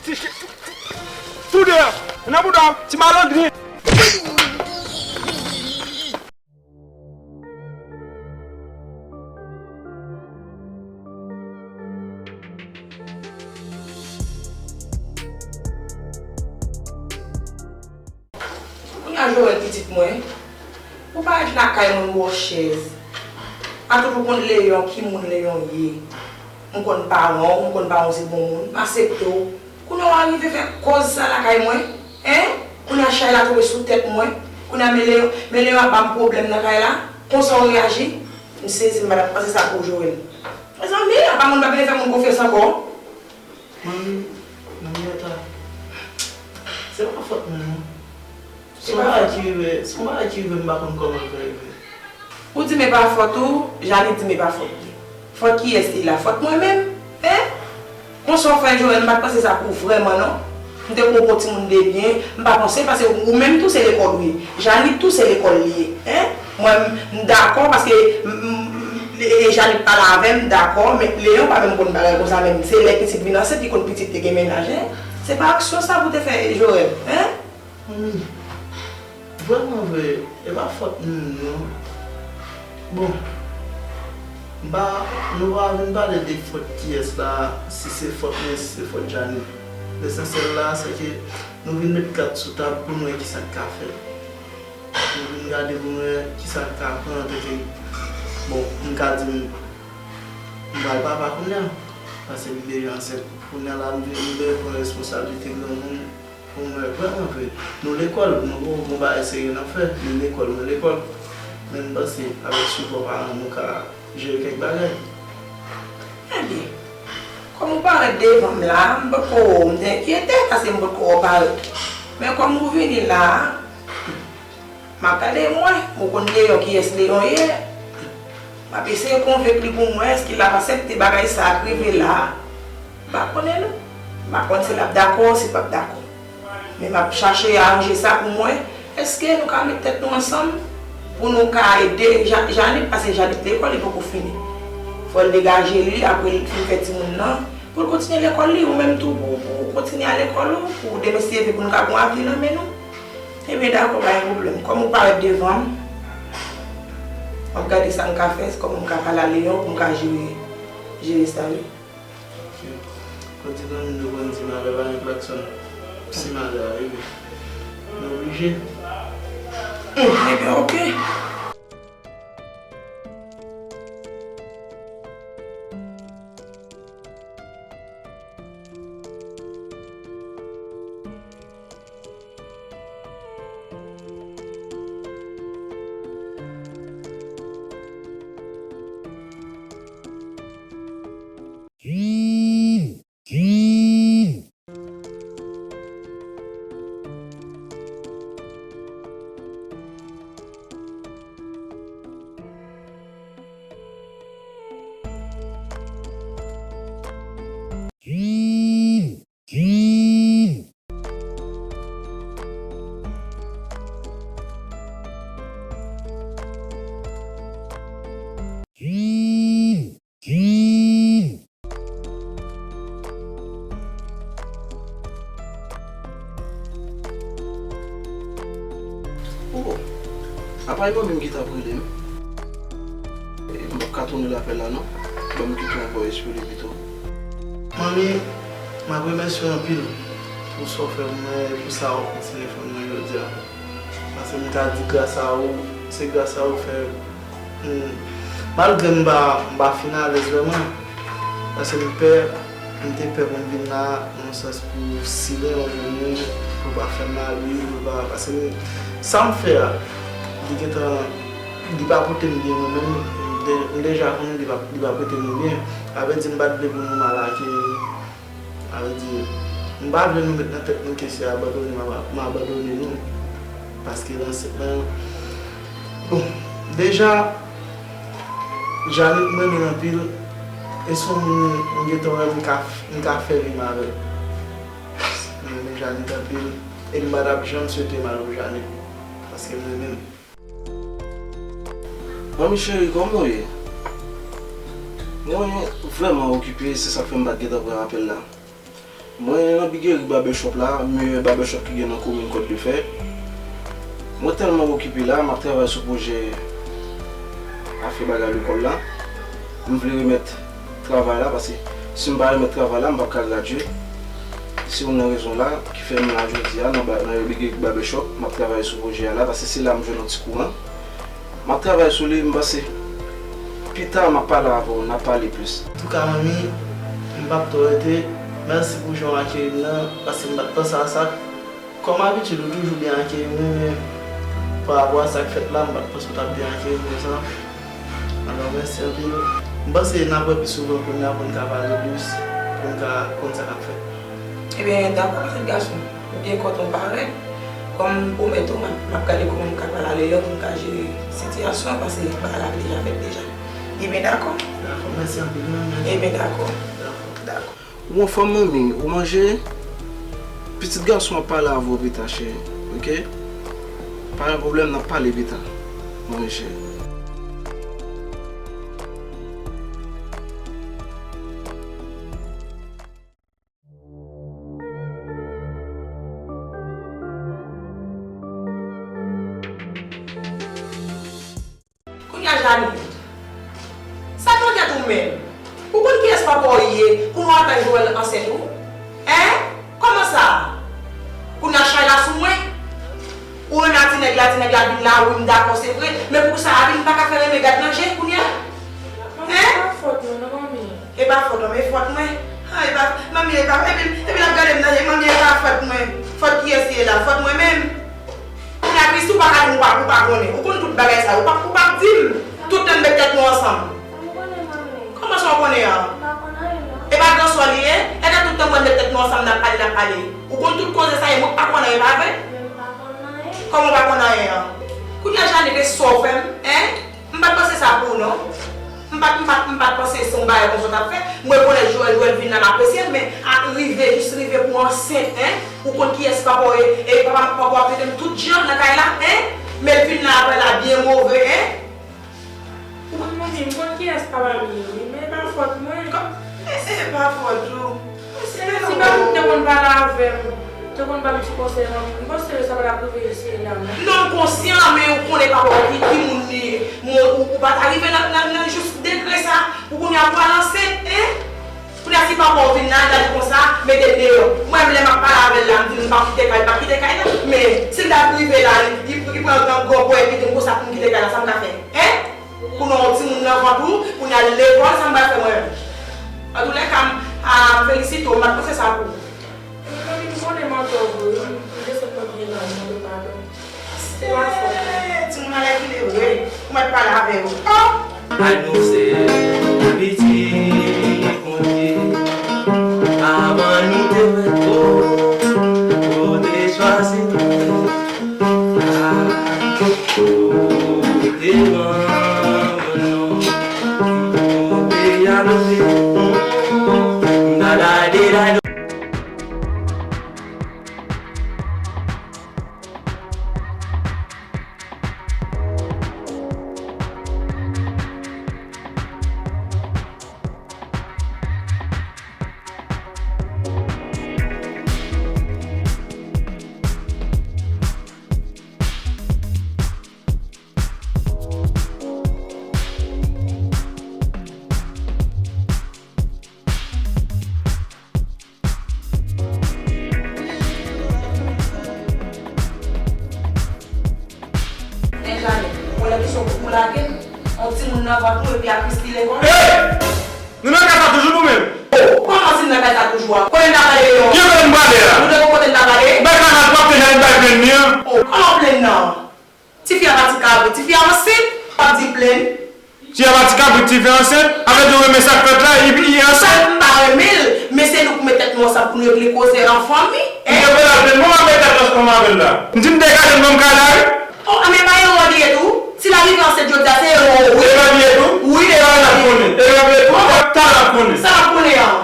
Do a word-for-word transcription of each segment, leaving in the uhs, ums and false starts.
Tou deyò! Nan bouda w, ti malandren! Kounye a Joel pitit mwen, ou parèt lakay mwen m ba w chèz. A tout ou konn Leyon, ki moun Leyon ye. M konn paran w, m konn paran w se bon moun, m aksepte w. Kounye a w rive fè kòz sa lakay mwen, en? Kounye a chay la tonbe sou tèt mwen. Kounye a men Leyon, men Leyon ap ba m pwoblèm nan kay la. Konsa w reyaji? M sezi, m pa t ap panse sa pou Joel. Mezanmi, apa moun pa vle fè moun konfyans ankò? Manmi, manmi Ata, se pa fòt mwen non. Se yon bagay ki rive, se yon bagay ki rive, m pa konn kòman l fè rive. Ou di m e pa fòt ou, Janit di m e pa fòt li. Fòt kiyès li la? Fòt mwen menm? Hein? Konsa w fè Joel, m pa t panse sa pou ou vrèman non. M te kwè w pou yon timoun de byen, m pa panse paske ou menm tou se lekòl ou ye. Janit tou se lekòl li ye. Hein? Mwen m dakò paske m, m, m, e, e Janit pale avè m, dakò, men Leyon pa menm konn bagay konsa menm. Se lè pitit vin ansent li konn pitit te gen mennaj, hein? Se pa aksyon sa pou te fè Joel, hein? Manmi, vrèman vre, e pa fòt nou non. Bon, m pa, nou pa vin pale de fòt kiyès la, si se fòt mwen, si se fòt Janit. Lesansyèl la, se ke nou vin met kat sou tab pou n wè kisa k ka fèt. Nou vin gade pou n wè kisa n ka pran antanke, bon, m ka di m, m pral papa kounye a, paske li deja ansent. Kounye a la, m vin, m bezwen pran responsablite granmoun pou m wè vrèman vre. Nou lekòl, nou gon, gon bagay serye n ap fè, li lekòl, mwen lekòl. Men m panse, avèk sipò paran, nou ka jere kèk bagay. Ebyen, kòm ou parèt devan m la, m potko, m te enkyete paske m potko wè w parèt. Men kòm ou vini la, m ap gade mwen, ou konn Leyon kiyès Leyon ye. M ap eseye konvenk li pou mwen, èske l ap aksepte bagay sa k rive la. M pa konnen non. M pa konn si l ap dakò, si l p ap dakò. Men m ap chache aranje sa pou mwen. Èske nou ka met tèt nou ansanm pou nou ka ede Ja-, Janit, paske Janit lekòl li poko fini. Fò l degaje li, apre li fin fè timoun nan, pou l kontinye lekòl li, ou menm tou pou, pou w kontinye al lekòl ou, pou demen si Dye vle pou nou ka gon avni nan men nou. Ebyen dakò, pa gen pwoblèm. Kòm ou parèt devan m, m ap gade sa m ka fè, kòman m ka pale a Leyon pou m ka jere, jere sa wi. Ok. Kòm ti zanmi nou konn di malè pa gen klakson. Si malè a rive, nou oblije. Hmm, ebyen, ok. Oh, apa e manmi m ki t ap rele m? E, m p ap ka tounen lapèl la non. Ban m kite yon bò espere pito. Manmi, m ap remèsye w anpil pou sa w fè pou mwen e pou sa w kontinye fè pou mwen jodi a. Paske m ka di gras a ou, se gras a ou fè m, malgre m pa, m pa fin alèz vrèman, paske m pè, m te pè pou m vin la, nan yon sans pou silen yon moun, pou l pa fè m mal, wi, pou l pa, paske m, sa m fè a, li gentan, li pa pote m byen mwen menm, m de-, m deja konnen li pa, li pa pote m byen. Sa vle di m pa t vle pou nou mal ak li. Sa vle di, m pa vle nou met nan tèt nou ke se abandone m ap, m abandone nou. Paske nan se, nan, bon, deja, Janit m renmen l anpil, e se yon moun m gentan wè m ka, m ka fè vi m avè l. M renmen Janit anpil, e m pa t ap janm swete mal pou Janit, paske m renmen l. Manmi cheri, kòman w ye? Mwen vrèman okipe, se sa k fè m pa t gentan pran apèl la. Mwen nan Big Eric Barbershop la, meyè barbershop ki gen nan komin Kòt de Fè. Mwen tèlman okipe la, m ap travay sou pwojè afè bagay lekòl la. M vle remèt travay la, paske si m pa remèt travay la, m p ap ka gradye. Se youn nan rezon la ki fè m la jodi a nan ba-, nan Big Eric Barbershop, m ap travay sou pwojè a la, paske se la m jwenn yon ti kouran. M ap travay sou li, m panse pita m ap pale avè w, n ap pale plis. Antouka, manmi, m p ap twò rete. Mèsi pou jan w akeyi m nan, paske m pa t panse a sa. Kòm abitid, ou toujou byen akeyi mwen, men pa rapò a sa k fèt la, m pa t panse w t ap byen akeyi m konsa. Alò, mèsi anpil. M panse n ap wè pi souvan kounye a pou n ka pale plis, pou n ka konn sa k ap fèt. Ebyen, dakò, pitit gason. Ou byen kontan parèt. Kòm m pwomèt ou, m ap, m ap gade kòman m ka pral ale yè pou m ka jere sitiyasyon an, paske bagay la deja fèt deja. Ebyen, dakò. Dakò, mèsi anpil, non, mèsi. Ebyen, dakò. Dakò. Dakò. Ou anfòm, manmi? Ou manje? Pitit gason ap pale avè w pita, cheri. Oke? Pa gen pwoblèm, n ap pale pita. Manje. Kounye a, Janèt, sa k nan tèt ou menm? Ou konn kiyès papa w ye pou nou atann Joël ansent ou? Hein? Kòman sa? Kounye a chay la sou mwen? Ou renmen a ti nèg la, ti nèg la vin la, wi, m dakò, se vre. Men pou sa a vin, m pa ka fè renmen gad nan je kounye a? Manmi, hein? E pa fòt mwen, non, manmi. E pa fòt ou, men fòt mwen. Ah, e pa, manmi, e pa, epi, epi l ap gade m nan je, manmi, e pa fòt mwen. Fòt kiyès li ye la? Fòt mwen menm? Kounye a, Christy, ou pa ka di m ou pa, ou pa konnen. Ou konn tout bagay sa yo. Ou pa, ou pa di m. Tout tan n met tèt nou ansanm. Kòman sa w konnen an? E pa gran sè w li ye? Epi tout tan mwen met tèt nou ansanm, n ap pale, n ap pale. Ou konn tout koze sa yo, mwen pa konn anyen, pa vre? Kòman w pa konn anyen an? Kounye a, Janèt, e sa w fè m, hein? M pa t panse sa pou ou, non. M pa t, m pa t, m pa t panse se yon bagay konsa w t ap fè. M rekonèt Joël, Joël vin la, m apresye l, men a rive, jis rive pou ansent, hein? Ou konn kiyès papa w ye? E papa, papa w ap trete m tout jan nan kay la, hein? Men l vin la, apre l a byen move, hein? Ou konn, manmi, m konn kiyès papa m ye, wi, men e pa fòt mwen. Kò-, e, e pa fòt ou. Se si papa m te konn pale avè m, te konn ban m ti konsèy, manmi, m panse sa pa t ap rive jis la, non. Non, m konsyan, men ou konnen papa w ki, ki moun li ye. Mwen, ou, ou pa ta rive nan, nan, nan jis degre sa, pou kounye a pou al ansent, hein? Kounye a, si papa w vin la, gade konsa, mete l deyò. Mwen menm, lè m ap pale avè l la, m di l m p ap kite kay, m p ap kite kay la. Men, si l ta rive la, li, li, li pran gran, gran pwen, li di m konsa pou m kite kay la, sa m ka fè? Hein? Pou nou yon timoun nan vant ou, pou n al lekòl, sa m pral fè mwen menm? Antoulèka, m, a, m felisite w, m pa t panse sa pou ou. Manmi, m konnen m antò vre, wi, m desann nan byen la, m mande padon. Se pa fòt mwen. Timoun alèkile vre, ou mèt pale avè yo. Oh! Annou se pitit Bondye, avan nou te fèt, oh, ou te chwazi nou. Enjane, ou wè ki son kout ou lage m? On timoun nan vant ou epi a Christy lekòl? Hey! Nou nan kay sa toujou nou menm? Oh, kòman si n nan kay sa toujou a? Kote n ta prale deyò? Ki kote n prale a? Nou te gon kote n ta prale? Bay kanal twòp te jan bay plenn li an. Oh, kòman plenn nan? Tifi a pa ti kabrit, tifi a ansent, w ap di plenn. Tifi a pa ti kabrit, tifi a ansent, avè di w renmen sa k fèt la, li, li ansent. M pa renmen l, men se nou pou met tèt nou ansanm pou nou regle koze an fanmi. M te pral plenn, mwen m ap met tèt ansanm avè l la. M di m te ka jwenn manm kay la, wi. Oh, men pa erè li ye tou. Si l arive ansent jodi a, se erè w, wi. Erè li ye tou? Wi, erè l ap konnen. Erè li ye tou, talè n ap konnen. Sa n ap konnen an?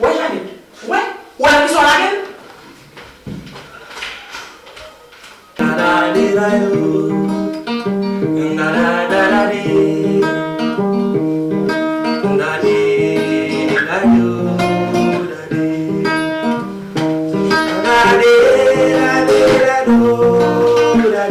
Wè, Janèt, wè, wè nan kisa w lage m?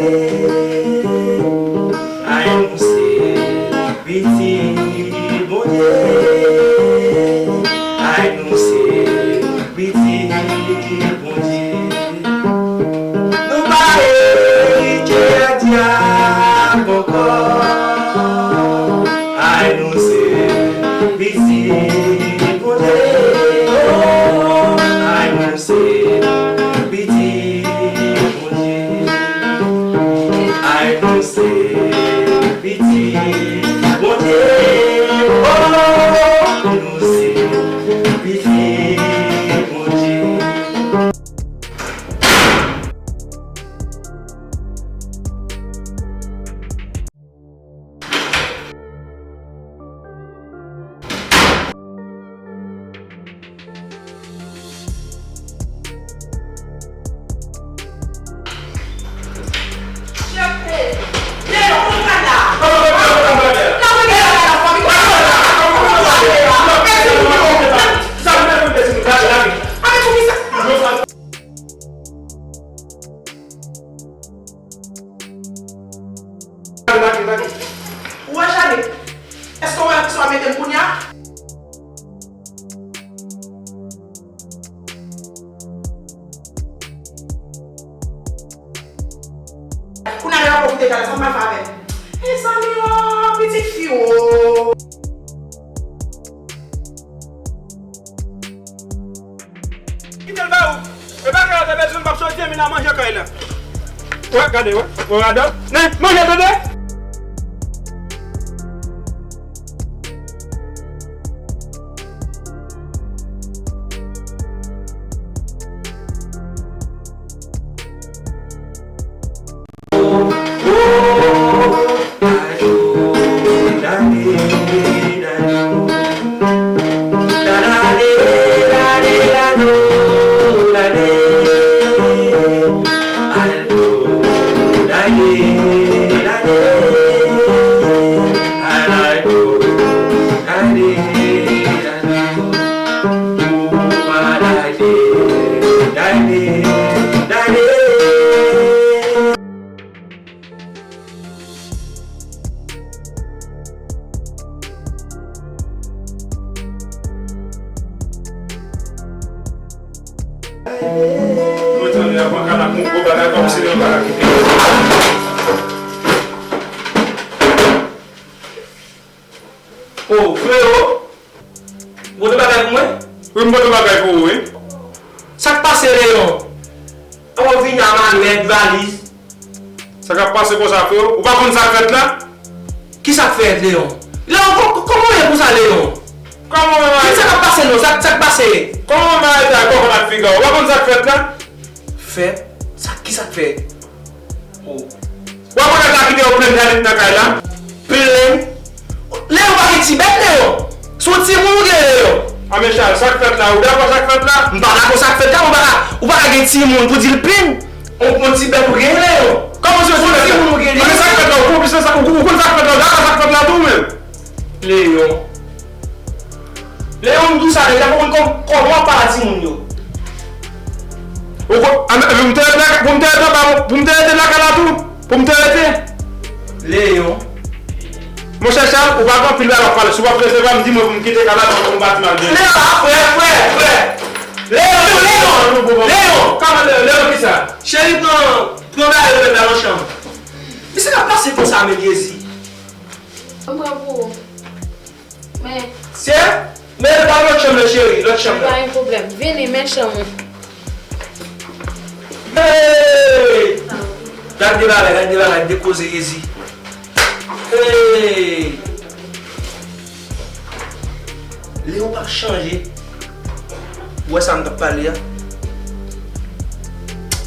Ay, nou se pitit Bondye. Ay, nou se pitit Bondye. Nou pa erite a dyab ankò. Ay, nou se pitit Bondye. Oh, ay, nou se pitit Bondye. Ay, nou se pitit Bondye. Oh, nou se pitit Bondye. Ou wè Jane? Èske w wè sa w mete m kounye a? Kounye a, lè w ap kite kay la, sa m pral fè avè l? Mezanmi o, pitit fi o. Kite l ba ou. E pa kay la te bezwen l, m p ap soti, men n a manje kay la. Wè, gade, wè. Wè, gade. Nen, manje, tande. Mwen tande y ap pran kalak, yon gwo bagay kòmsi yo pa ka kite. O, frewo, pote bagay pou mwen? Wi, m pote bagay pou ou, wi. Sa k pase, Leyon? An w vini a malèt, valiz. Sa k ap pase konsa, frewo? Ou pa konn sa k fèt la? Ki sa k fèt, Leyon? Leyon, kò-, kò-, kòman w ye konsa, Leyon? Kòman w ye? Di m sa k ap pase, non? Sa, sa k pase? Kòman w ye ak kòkòt ak figa w? Ou pa konn sa k fèt la? Fèt? Sa, ki sa k fèt? O. W ap wè nèg la kite yo plenn nan kay la. Plenn? Leyon pa gen ti bèt, Leyon. Se yon timoun ou gen, Leyon. A men Chal, sa k fèt la? Ou dakò sa k fèt la? M pa dakò sa k fèt la, ou pa ka, ou pa ka gen timoun pou di l plenn. On, on ti bèt ou gen, Leyon. Kòman se yon ti bèt? Timoun ou gen, Leyon. A men sa k fèt la? Ou konplis sa? Ou, ou konn sa k fèt la? Ou dakò sa k fèt la tou menm? Leyon. Leyon, m di w sa deja, fò w konn kòm-, kòman w ap pale a timoun yo. Ou kon-, a, men, pou m te rete lakay, pou m te rete anba, pou m te rete lakay la tou, pou m te rete. Leyon. Monchè Chal, ou pa gen anpil bagay w ap pale. Si w p ap resevwa m, di mwen pou m kite kay la, pou m pati m al byen. Leyon, frè, frè, frè. Leyon, Leyon, Leyon. Kòman Leyon, Leyon kisa? Cheri, pran, pran bagay yo mete la nan chanm. Men sa k ap pase konsa menm, Jezi? Mwen pran pou ou. Men. Se? Men pa lòt chanm nan, cheri, lòt chanm nan. Pa gen pwoblèm. Vini, men chanm ou. Hey! Gad de bagay, gad de bagay, de koze, Jezi. Hey! Leyon pa chanje. Ou wè sa m t ap pale a?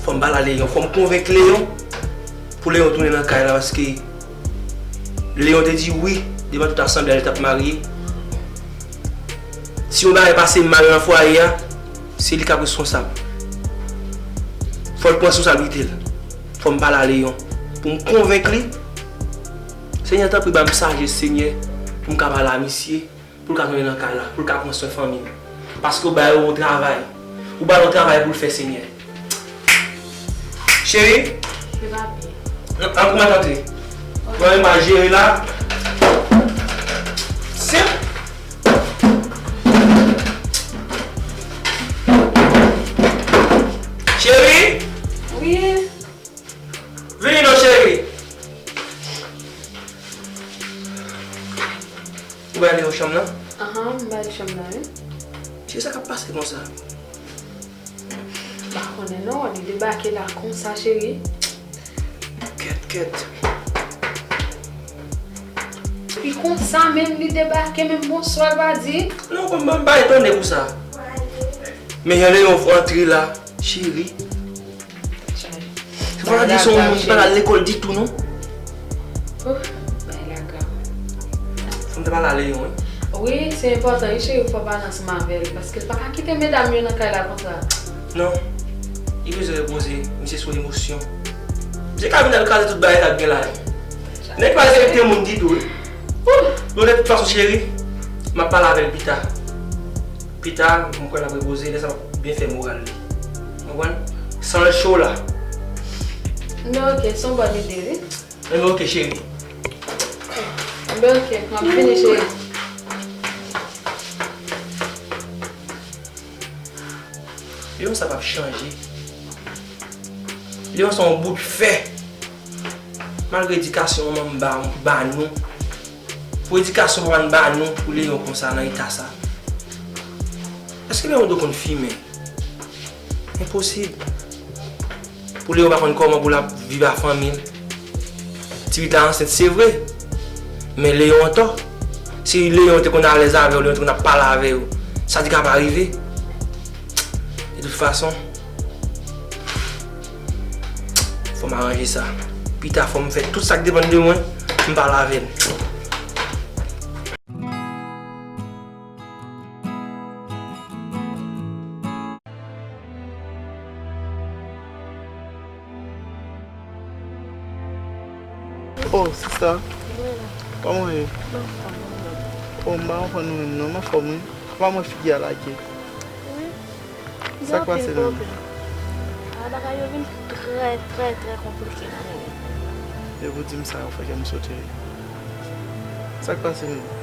Fò m pale a Leyon, fò m konvenk Leyon pou Leyon tounen nan kay la, paske Leyon te di wi devan tout asanble a, li t ap marye. Si yon bagay pase mal nan fwaye a, se li k ap responsab. Fò l pran responsablite l. Fò m pale a Leyon pou m konvenk li. Senyè, tanpri, ban m sajès, Senyè, pou m ka pale a misye, pou l ka tounen nan kay la, pou l ka pran swen fanmi l. Paske ou ba yo yon travay. Ou ba l yon travay pou l fè, Senyè. Cheri? Wi, papi. An, an, kòman antre? Mwen menm pa jere la. Senp. Cheri! Wi. Vini non, cheri. Ou prale nan chanm nan? Ahan, m prale chanm nan, wi. Cheri, sa k ap pase konsa? M pa konnen non, li debake la konsa, cheri. Kèt, kèt. Li konsa menm, li debake menm, bonswa l pa di. Non, m pa, m pa etone pou sa. Men jan Leyon antre la, cheri. Fò ta di se yon moun ki pa t al lekòl ditou, non. Oh, bagay la grav. Fò m ta pale a Leyon, wi. Wi, se enpòtan, wi, cheri, fò w pale ansanm avè l, paske l pa ka kite medam yo nan kay la konsa. Non. Li bezwen repoze, misye sou emosyon. Misye ka vin al kraze tout bagay sa k gen la yo. Nèg pa respekte moun ditou, wi. Bon, de tout fason, cheri, m ap pale avè l pita. Pita, m kwè l ap repoze, lè sa m ap byen fè moral li. Konprann? San l cho la. Enben, ok, se yon bòn ide, wi. Enben, ok, cheri. Enben, ok, m ap vini, cheri. Leyon sa p ap chanje. Leyon se yon bout fè. Malgre edikasyon manman m ba, ba nou, pou edikasyon papa n ba nou, pou Leyon konsa nan eta sa. Èske Leyon dwe konn fimen? Enposib. Pou Leyon pa konn kòman pou l ap viv ak fanmi l. Pitit la ansent, se vre. Men Leyon antò. Si Leyon te konn alèz avè w, Leyon te konn ap pale avè w, sa te ka pa rive. De tout fason, fò m aranje sa. Pita, fò m fè tout sa k depann de mwen, m pale avè l. Oh, sista. Kòman w ye? Oh, m pa konprann ou menm non, m anfòm wi. Kòman mwen figi a lage? Wi. Sa k pase menm? A, bagay yo vin trè, trè, trè konplike nan menm. Depi w di m sa, ou fè kè m sote. Sa k pase menm?